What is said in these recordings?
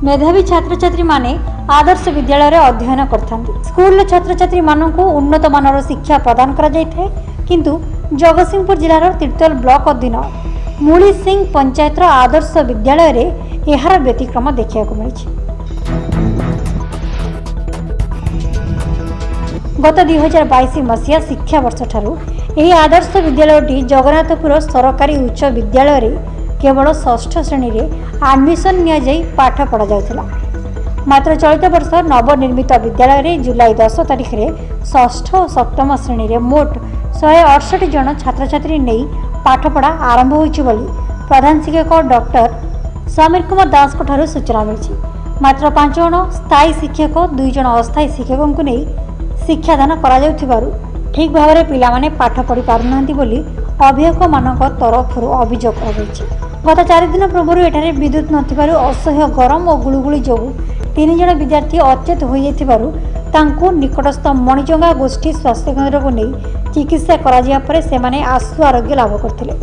ମେଧାବୀ ଛାତ୍ରଛାତ୍ରୀମାନେ ଆଦର୍ଶ ବିଦ୍ୟାଳୟରେ ଅଧ୍ୟୟନ କରିଥାନ୍ତି। ସ୍କୁଲର ଛାତ୍ରଛାତ୍ରୀମାନଙ୍କୁ ଉନ୍ନତମାନର ଶିକ୍ଷା ପ୍ରଦାନ କରାଯାଇଥାଏ। କିନ୍ତୁ ଜଗତସିଂହପୁର ଜିଲ୍ଲାର ତିର୍ତ୍ତୋଲ ବ୍ଲକ ଅଧୀନ ମୁଳି ସିଂ ପଞ୍ଚାୟତର ଆଦର୍ଶ ବିଦ୍ୟାଳୟରେ ଏହାର ବ୍ୟତିକ୍ରମ ଦେଖିବାକୁ ମିଳିଛି। ଗତ 2022 ମସିହା ଶିକ୍ଷାବର୍ଷଠାରୁ ଏହି ଆଦର୍ଶ ବିଦ୍ୟାଳୟଟି ଜଗନ୍ନାଥପୁର ସରକାରୀ ଉଚ୍ଚ ବିଦ୍ୟାଳୟରେ କେବଳ ଷଷ୍ଠ ଶ୍ରେଣୀରେ ଆଡମିସନ୍ ନିଆଯାଇ ପାଠ ପଢ଼ାଯାଉଥିଲା। ମାତ୍ର ଚଳିତ ବର୍ଷ ନବନିର୍ମିତ ବିଦ୍ୟାଳୟରେ ଜୁଲାଇ 10 ତାରିଖରେ ଷଷ୍ଠ ଓ ସପ୍ତମ ଶ୍ରେଣୀରେ ମୋଟ 168 ଜଣ ଛାତ୍ରଛାତ୍ରୀ ନେଇ ପାଠପଢ଼ା ଆରମ୍ଭ ହୋଇଛି ବୋଲି ପ୍ରଧାନ ଶିକ୍ଷକ ଡକ୍ଟର ସମୀର କୁମାର ଦାସଙ୍କଠାରୁ ସୂଚନା ମିଳିଛି। ମାତ୍ର 5 ଜଣ ସ୍ଥାୟୀ ଶିକ୍ଷକ, 2 ଜଣ ଅସ୍ଥାୟୀ ଶିକ୍ଷକଙ୍କୁ ନେଇ ଶିକ୍ଷାଦାନ କରାଯାଉଥିବାରୁ ଠିକ୍ ଭାବରେ ପିଲାମାନେ ପାଠ ପଢ଼ି ପାରୁନାହାନ୍ତି ବୋଲି ଅଭିଭାବକମାନଙ୍କ ତରଫରୁ ଅଭିଯୋଗ କରାଯାଇଛି। ଗତ 4 ଦିନ ପୂର୍ବରୁ ଏଠାରେ ବିଦ୍ୟୁତ୍ ନଥିବାରୁ ଅସହ୍ୟ ଗରମ ଓ ଗୁଳୁଗୁଳି ଯୋଗୁଁ 3 ଜଣ ବିଦ୍ୟାର୍ଥୀ ଅଚେତ ହୋଇଯାଇଥିବାରୁ ତାଙ୍କୁ ନିକଟସ୍ଥ ମଣିଜଙ୍ଗା ଗୋଷ୍ଠୀ ସ୍ୱାସ୍ଥ୍ୟକେନ୍ଦ୍ରକୁ ନେଇ ଚିକିତ୍ସା କରାଯିବା ପରେ ସେମାନେ ଆଶୁ ଆରୋଗ୍ୟ ଲାଭ କରିଥିଲେ।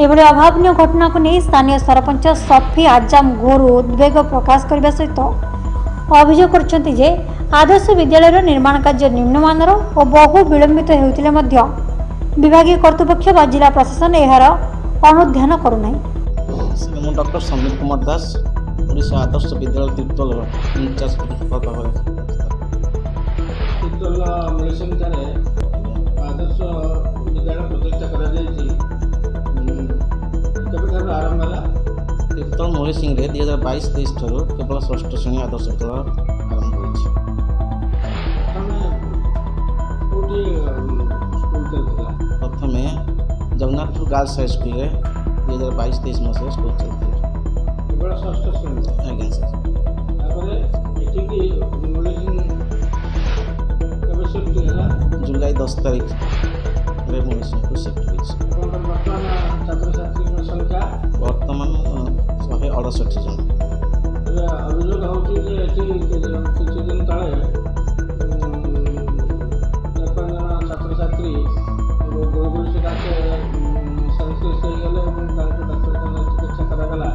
ଏଭଳି ଅଭାବନୀୟ ଘଟଣାକୁ ନେଇ ସ୍ଥାନୀୟ ସରପଞ୍ଚ ସଫି ଆଜାମ ଘୋର ଉଦ୍ବେଗ ପ୍ରକାଶ କରିବା ସହିତ ଅଭିଯୋଗ କରିଛନ୍ତି ଯେ ଆଦର୍ଶ ବିଦ୍ୟାଳୟର ନିର୍ମାଣ କାର୍ଯ୍ୟ ନିମ୍ନମାନର ଓ ବହୁ ବିଳମ୍ବିତ ହେଉଥିଲେ ମଧ୍ୟ ବିଭାଗୀୟ କର୍ତ୍ତୃପକ୍ଷ ବା ଜିଲ୍ଲା ପ୍ରଶାସନ ଏହାର ଅନୁଧ୍ୟାନ କରୁନାହିଁ। ମୁଁ ଡକ୍ଟର ସମୀର କୁମାର ଦାସ, ଓଡ଼ିଶା ଆଦର୍ଶ ବିଦ୍ୟାଳୟ ତିର୍ତ୍ତୋଲର ଇନଚାର୍ଜ ପ୍ରିନ୍ସିପାଲ ଭାବରେ। ତିର୍ତ୍ତୋଲ ମେଡ଼ିସିନଠାରେ ଆଦର୍ଶ ବିଦ୍ୟାଳୟ ପ୍ରତିଷ୍ଠା କରାଯାଇଛି, କେବେଠାରୁ ଆରମ୍ଭ ହେଲା? ତିର୍ତ୍ତୋଲ ମଳିସିଂରେ 2022-23 ଠାରୁ କେବଳ ଷଷ୍ଠ ଶ୍ରେଣୀ ଆଦର୍ଶ ବିଦ୍ୟାଳୟ ଆରମ୍ଭ ହୋଇଛି। ପ୍ରଥମେ କେଉଁଠି ସ୍କୁଲ ଚାଲିଥିଲା? ପ୍ରଥମେ ଜଗନ୍ନାଥପୁର ଗାର୍ଲସ ହାଇସ୍କୁଲରେ 2022-23 ମସିହାରେ ସ୍କୁଲ ଚାଲିଥିଲା। କେବଳ ଷଷ୍ଠ ଶ୍ରେଣୀ? ଆଜ୍ଞା ସାର୍। ତାପରେ ଏଠିକି ମେଡ଼ିସିନ କେବେ ସିଫ୍ଟ ହେଲା? ଜୁଲାଇ 10 ତାରିଖରେ ମଳିସିଂକୁ ସିଫ୍ଟ ହୋଇଛି। ଆପଣଙ୍କର ବର୍ତ୍ତମାନ ଛାତ୍ରଛାତ୍ରୀଙ୍କ ସଂଖ୍ୟା? ବର୍ତ୍ତମାନ 168 ଜଣ। ଏବେ ଅଭିଯୋଗ ହେଉଛି ଯେ ଏଠି କିଛି ଦିନ ତଳେ 4 5 ଜଣ ଛାତ୍ରଛାତ୍ରୀ ଗୁଳୁଗୁଳି ସକାଶେ ସେନ୍ସଲେସ୍ ହେଇଗଲେ ଏବଂ ତାଙ୍କୁ ଡାକ୍ତରଖାନାରେ ଚିକିତ୍ସା କରାଗଲା,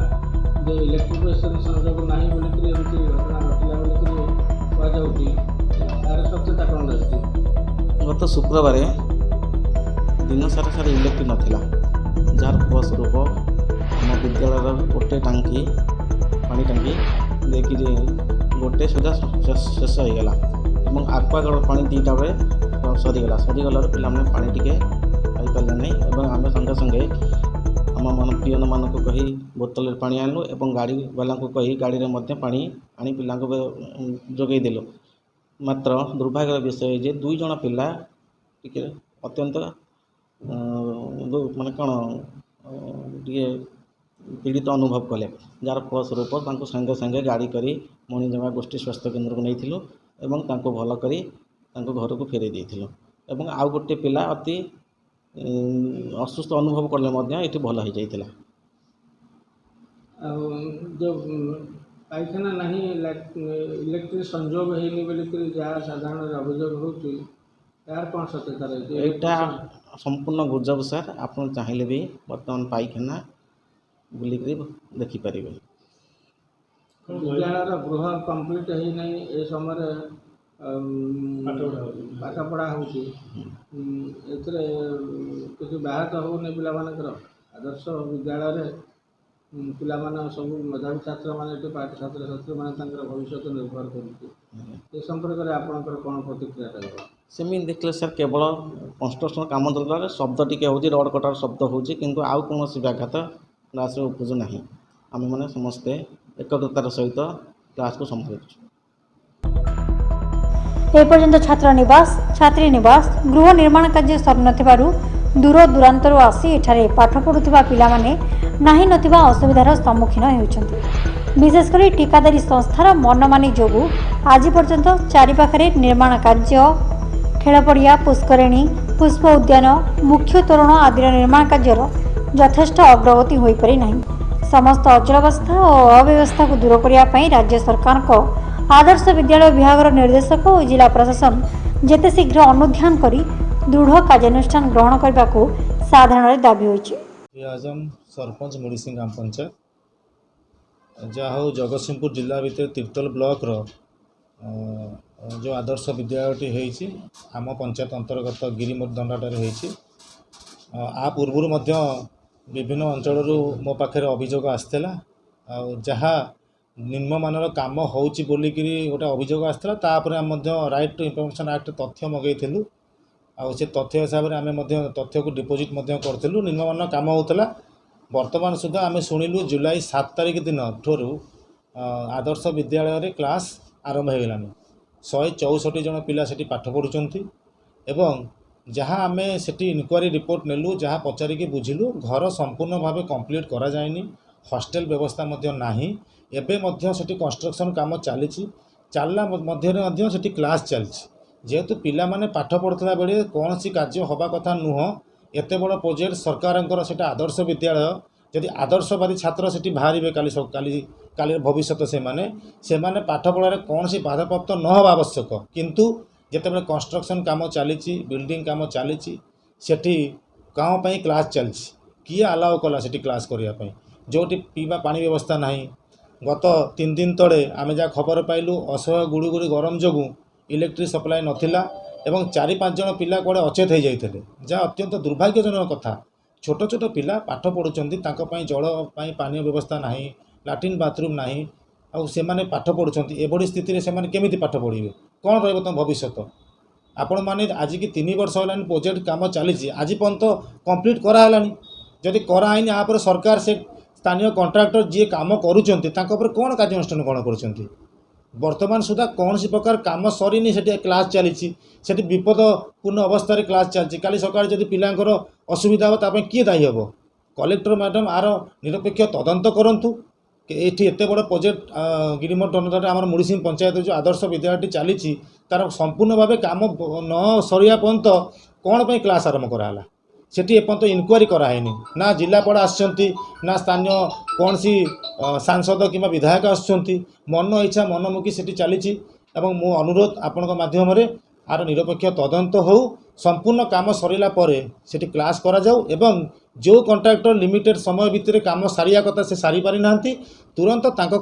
ଯେ ଇଲେକ୍ଟ୍ରିଫିକେସନ୍ ସଂଯୋଗ ନାହିଁ ବୋଲିକିରି ଏମିତି ଘଟଣା ଘଟିଲା ବୋଲିକିରି କୁହାଯାଉଛି। ଏହାର ସତ୍ୟତା କ'ଣ ରହିଛି? ଗତ ଶୁକ୍ରବାର ଦିନ ସାରା ସାରା ଇଲେକ୍ଟ୍ରିକ୍ ନଥିଲା, ଯାହାର ଫଳସ୍ୱରୂପ ଆମ ବିଦ୍ୟାଳୟର ଗୋଟେ ଟାଙ୍କି, ପାଣି ଟାଙ୍କି ଦେଇକିରି ଗୋଟେ ସୁଦ୍ଧା ଶେଷ ହୋଇଗଲା ଏବଂ ଆକ୍ୱାଗାର୍ଡ଼ ପାଣି 2ଟା ବେଳେ ସରିଗଲା। ସରିଗଲାରୁ ପିଲାମାନେ ପାଣି ଟିକେ ପାଇପାରିଲେ ନାହିଁ ଏବଂ ଆମେ ସଙ୍ଗେ ସଙ୍ଗେ ଆମ ପିଅନମାନଙ୍କୁ କହି ବୋତଲରେ ପାଣି ଆଣିଲୁ ଏବଂ ଗାଡ଼ିବାଲାଙ୍କୁ କହି ଗାଡ଼ିରେ ମଧ୍ୟ ପାଣି ଆଣି ପିଲାଙ୍କୁ ଯୋଗାଇ ଦେଲୁ। ମାତ୍ର ଦୁର୍ଭାଗ୍ୟର ବିଷୟ ଯେ 2 ଜଣ ପିଲା ଟିକେ ଅତ୍ୟନ୍ତ ମାନେ କ'ଣ ଟିକେ ପୀଡ଼ିତ ଅନୁଭବ କଲେ, ଯାହାର ଫଳସ୍ୱରୂପ ତାଙ୍କୁ ସାଙ୍ଗେ ସାଙ୍ଗେ ଗାଡ଼ି କରି ମଣିଜଙ୍ଗା ଗୋଷ୍ଠୀ ସ୍ୱାସ୍ଥ୍ୟ କେନ୍ଦ୍ରକୁ ନେଇଥିଲୁ ଏବଂ ତାଙ୍କୁ ଭଲ କରି ତାଙ୍କୁ ଘରକୁ ଫେରାଇ ଦେଇଥିଲୁ। ଏବଂ ଆଉ ଗୋଟେ ପିଲା ଅତି ଅସୁସ୍ଥ ଅନୁଭବ କଲେ ମଧ୍ୟ ଏଠି ଭଲ ହେଇଯାଇଥିଲା। ଆଉ ଯେଉଁ ପାଇଖାନା ନାହିଁ, ଇଲେକ୍ଟ୍ରିକ୍ ସଂଯୋଗ ହେଇନି ବୋଲିକିରି ଯାହା ସାଧାରଣରେ ଅଭିଯୋଗ ହେଉଛି, ଏହାର କ'ଣ ସତ୍ୟତା ରହିଛି? ଏଇଟା ସମ୍ପୂର୍ଣ୍ଣ ଗୁଜବ ସାର୍। ଆପଣ ଚାହିଁଲେ ବି ବର୍ତ୍ତମାନ ପାଇଖାନା ବୁଲିକରି ଦେଖିପାରିବେ। ବିଦ୍ୟାଳୟର ଗୃହ କମ୍ପ୍ଲିଟ୍ ହେଇନାହିଁ, ଏ ସମୟରେ ପାଠପଢ଼ା ହେଉଛି, ଏଥିରେ କିଛି ବ୍ୟାଘାତ ହେଉନି ପିଲାମାନଙ୍କର? ଆଦର୍ଶ ବିଦ୍ୟାଳୟରେ ପିଲାମାନେ ସବୁ ମେଧାବୀ ଛାତ୍ରମାନେ ଏଠି ପାଠ, ଛାତ୍ରଛାତ୍ରୀମାନେ ତାଙ୍କର ଭବିଷ୍ୟତ ନିର୍ଭର କରୁଛି। ଏ ସମ୍ପର୍କରେ ଆପଣଙ୍କର କ'ଣ ପ୍ରତିକ୍ରିୟା ରହିବ? ସେମିତି ଦେଖିଲେ ସାର୍, କେବଳ କନଷ୍ଟ୍ରକ୍ସନ୍ କାମ ଦରକାର ଶବ୍ଦ ଟିକେ ହେଉଛି, ରଡ଼ କଟାର ଶବ୍ଦ ହେଉଛି, କିନ୍ତୁ ଆଉ କୌଣସି ବ୍ୟାଘାତ କ୍ଲାସ୍ରେ ଉପୁଜୁ ନାହିଁ। ଆମେମାନେ ସମସ୍ତେ ଏକଗ୍ରତାର ସହିତ କ୍ଲାସ୍କୁ ସମ୍ଭାଳୁଛୁ। ଏପର୍ଯ୍ୟନ୍ତ ଛାତ୍ର ନିବାସ, ଛାତ୍ରୀ ନିବାସ, ଗୃହ ନିର୍ମାଣ କାର୍ଯ୍ୟ ସରିନଥିବାରୁ ଦୂର ଦୂରାନ୍ତରୁ ଆସି ଏଠାରେ ପାଠ ପଢ଼ୁଥିବା ପିଲାମାନେ ନାହିଁ ନଥିବା ଅସୁବିଧାର ସମ୍ମୁଖୀନ ହେଉଛନ୍ତି। ବିଶେଷ କରି ଠିକାଦାରୀ ସଂସ୍ଥାର ମନମାନି ଯୋଗୁଁ ଆଜି ପର୍ଯ୍ୟନ୍ତ ଚାରିପାଖରେ ନିର୍ମାଣ କାର୍ଯ୍ୟ, ଖେଳପଡ଼ିଆ, ପୁଷ୍କରିଣୀ, ପୁଷ୍ପ ଉଦ୍ୟାନ, ମୁଖ୍ୟ ତୋରଣ ଆଦିର ନିର୍ମାଣ କାର୍ଯ୍ୟର ଯଥେଷ୍ଟ ଅଗ୍ରଗତି ହୋଇପାରି ନାହିଁ। ସମସ୍ତ ଅଚଳାବସ୍ଥା ଓ ଅବ୍ୟବସ୍ଥାକୁ ଦୂର କରିବା ପାଇଁ ରାଜ୍ୟ ସରକାରଙ୍କ ଆଦର୍ଶ ବିଦ୍ୟାଳୟ ବିଭାଗର ନିର୍ଦ୍ଦେଶକ ଓ ଜିଲ୍ଲା ପ୍ରଶାସନ ଯେତେ ଶୀଘ୍ର ଅନୁଧ୍ୟାନ କରି ଦୃଢ଼ କାର୍ଯ୍ୟାନୁଷ୍ଠାନ ଗ୍ରହଣ କରିବାକୁ ସାଧାରଣରେ ଦାବି ହୋଇଛି। ଆଜମ, ସରପଞ୍ଚ, ମୁଡ଼ିସିଂ ଗ୍ରାମ ପଞ୍ଚାୟତ। ଯାହା ହଉ, ଜଗତସିଂହପୁର ଜିଲ୍ଲା ଭିତରେ ତିର୍ତ୍ତୋଲ ବ୍ଲକର ଯେଉଁ ଆଦର୍ଶ ବିଦ୍ୟାଳୟଟି ହେଇଛି, ଆମ ପଞ୍ଚାୟତ ଅନ୍ତର୍ଗତ ଗିରିମଦଣ୍ଡାଠାରେ ହେଇଛି। ଆ ପୂର୍ବରୁ ମଧ୍ୟ ବିଭିନ୍ନ ଅଞ୍ଚଳରୁ ମୋ ପାଖରେ ଅଭିଯୋଗ ଆସିଥିଲା ଆଉ ଯାହା ନିମ୍ନମାନର କାମ ହେଉଛି ବୋଲିକିରି ଗୋଟେ ଅଭିଯୋଗ ଆସିଥିଲା। ତାପରେ ଆମେ ମଧ୍ୟ ରାଇଟ୍ ଟୁ ଇନଫର୍ମେସନ୍ ଆକ୍ଟ ତଥ୍ୟ ମଗାଇଥିଲୁ ଆଉ ସେ ତଥ୍ୟ ହିସାବରେ ଆମେ ମଧ୍ୟ ତଥ୍ୟକୁ ଡିପୋଜିଟ୍ ମଧ୍ୟ କରିଥିଲୁ। ନିମ୍ନମାନର କାମ ହେଉଥିଲା। ବର୍ତ୍ତମାନ ସୁଦ୍ଧା ଆମେ ଶୁଣିଲୁ, ଜୁଲାଇ 7 ତାରିଖ ଦିନ ଠାରୁ ଆଦର୍ଶ ବିଦ୍ୟାଳୟରେ କ୍ଲାସ୍ ଆରମ୍ଭ ହୋଇଗଲାଣି। 164 ଜଣ ପିଲା ସେଠି ପାଠ ପଢ଼ୁଛନ୍ତି ଏବଂ ଯାହା ଆମେ ସେଠି ଇନକ୍ୱାରି ରିପୋର୍ଟ ନେଲୁ, ଯାହା ପଚାରିକି ବୁଝିଲୁ, ଘର ସମ୍ପୂର୍ଣ୍ଣ ଭାବେ କମ୍ପ୍ଲିଟ୍ କରାଯାଇନି, ହଷ୍ଟେଲ ବ୍ୟବସ୍ଥା ମଧ୍ୟ ନାହିଁ। ଏବେ ମଧ୍ୟ ସେଠି କନଷ୍ଟ୍ରକ୍ସନ୍ କାମ ଚାଲିଛି। ଚାଲିଲା ମଧ୍ୟରେ ମଧ୍ୟ ସେଠି କ୍ଲାସ୍ ଚାଲିଛି। ଯେହେତୁ ପିଲାମାନେ ପାଠ ପଢ଼ୁଥିଲା ବେଳେ କୌଣସି କାର୍ଯ୍ୟ ହେବା କଥା ନୁହଁ। ଏତେ ବଡ଼ ପ୍ରୋଜେକ୍ଟ ସରକାରଙ୍କର, ସେଟା ଆଦର୍ଶ ବିଦ୍ୟାଳୟ। ଯଦି ଆଦର୍ଶବାଦୀ ଛାତ୍ର ସେଠି ବାହାରିବେ, କାଲି କାଲିର ଭବିଷ୍ୟତ ସେମାନେ, ସେମାନେ ପାଠ ପଢ଼ାରେ କୌଣସି ବାଧାପ୍ରାପ୍ତ ନ ହେବା ଆବଶ୍ୟକ। କିନ୍ତୁ ଯେତେବେଳେ କନଷ୍ଟ୍ରକ୍ସନ୍ କାମ ଚାଲିଛି, ବିଲ୍ଡିଂ କାମ ଚାଲିଛି, ସେଠି କାମ ପାଇଁ କ୍ଲାସ୍ ଚାଲିଛି, କିଏ ଆଲାଉ କଲା ସେଠି କ୍ଲାସ୍ କରିବା ପାଇଁ, ଯେଉଁଠି ପିଇବା ପାଣି ବ୍ୟବସ୍ଥା ନାହିଁ? ଗତ 3 ଦିନ ତଳେ ଆମେ ଯାହା ଖବର ପାଇଲୁ, ଅସହ୍ୟ ଗୁଳୁଗୁଳି ଗରମ ଯୋଗୁଁ ଇଲେକ୍ଟ୍ରିକ୍ ସପ୍ଲାଏ ନଥିଲା ଏବଂ ଚାରି ପାଞ୍ଚ ଜଣ ପିଲା କୁଆଡ଼େ ଅଚେତ ହେଇଯାଇଥିଲେ, ଯାହା ଅତ୍ୟନ୍ତ ଦୁର୍ଭାଗ୍ୟଜନକ କଥା। ଛୋଟ ଛୋଟ ପିଲା ପାଠ ପଢ଼ୁଛନ୍ତି, ତାଙ୍କ ପାଇଁ ଜଳ ପାଇଁ ପାନୀୟ ବ୍ୟବସ୍ଥା ନାହିଁ, ଲାଟ୍ରିନ୍ ବାଥରୁମ୍ ନାହିଁ ଆଉ ସେମାନେ ପାଠ ପଢ଼ୁଛନ୍ତି। ଏଭଳି ସ୍ଥିତିରେ ସେମାନେ କେମିତି ପାଠ ପଢ଼ିବେ? କ'ଣ ରହିବ ତାଙ୍କ ଭବିଷ୍ୟତ? ଆପଣମାନେ ଆଜିକି 3 ବର୍ଷ ହେଲାଣି ପ୍ରୋଜେକ୍ଟ କାମ ଚାଲିଛି, ଆଜି ପର୍ଯ୍ୟନ୍ତ କମ୍ପ୍ଲିଟ୍ କରାହେଲାଣି? ଯଦି କରାହେଇନି, ଆ ପରେ ସରକାର ସେ ସ୍ଥାନୀୟ କଣ୍ଟ୍ରାକ୍ଟର ଯିଏ କାମ କରୁଛନ୍ତି, ତାଙ୍କ ଉପରେ କ'ଣ କାର୍ଯ୍ୟାନୁଷ୍ଠାନ ଗ୍ରହଣ କରୁଛନ୍ତି? ବର୍ତ୍ତମାନ ସୁଦ୍ଧା କୌଣସି ପ୍ରକାର କାମ ସରିନି, ସେଠି କ୍ଲାସ୍ ଚାଲିଛି। ସେଠି ବିପଦପୂର୍ଣ୍ଣ ଅବସ୍ଥାରେ କ୍ଲାସ୍ ଚାଲିଛି। କାଲି ସକାଳେ ଯଦି ପିଲାଙ୍କର ଅସୁବିଧା ହେବ, ତା ପାଇଁ କିଏ ଦାୟୀ ହେବ? କଲେକ୍ଟର ମ୍ୟାଡ଼ାମ୍ ଆର ନିରପେକ୍ଷ ତଦନ୍ତ କରନ୍ତୁ କି ଏଇଠି ଏତେ ବଡ଼ ପ୍ରୋଜେକ୍ଟ ଗିରିମଠ ଅନୁଦାନରେ ଆମର ମୁଡ଼ିସିଂ ପଞ୍ଚାୟତରେ ଯେଉଁ ଆଦର୍ଶ ବିଦ୍ୟାଳୟଟି ଚାଲିଛି, ତା'ର ସମ୍ପୂର୍ଣ୍ଣ ଭାବେ କାମ ନ ସରିବା ପର୍ଯ୍ୟନ୍ତ କ'ଣ ପାଇଁ କ୍ଲାସ୍ ଆରମ୍ଭ କରାହେଲା? ସେଠି ଏପର୍ଯ୍ୟନ୍ତ ଇନକ୍ୱାରି କରାହେଇନି। ନା ଜିଲ୍ଲାପାଳ ଆସିଛନ୍ତି, ନା ସ୍ଥାନୀୟ କୌଣସି ସାଂସଦ କିମ୍ବା ବିଧାୟକ ଆସୁଛନ୍ତି। ମନ ଇଚ୍ଛା ମନମୁଖୀ ସେଠି ଚାଲିଛି ଏବଂ ମୁଁ ଅନୁରୋଧ ଆପଣଙ୍କ ମାଧ୍ୟମରେ, ଆର ନିରପେକ୍ଷ ତଦନ୍ତ ହେଉ। ସମ୍ପୂର୍ଣ୍ଣ କାମ ସରିଲା ପରେ ସେଠି କ୍ଲାସ୍ କରାଯାଉ ଏବଂ ଯେଉଁ କଣ୍ଟ୍ରାକ୍ଟର ଲିମିଟେଡ଼ ସମୟ ଭିତରେ କାମ ସାରିବା କଥା, ସେ ସାରିପାରିନାହାନ୍ତି, ତୁରନ୍ତ ତାଙ୍କ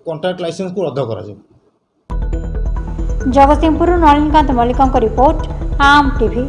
କଣ୍ଟ୍ରାକ୍ଟ ଲାଇସେନ୍ସକୁ ରଦ୍ଦ କରାଯାଉ। ଜଗତସିଂହପୁରରୁ ନଳିନୀକାନ୍ତ ମଲ୍ଲିକଙ୍କ ରିପୋର୍ଟ, ଆମ୍ ଟିଭି।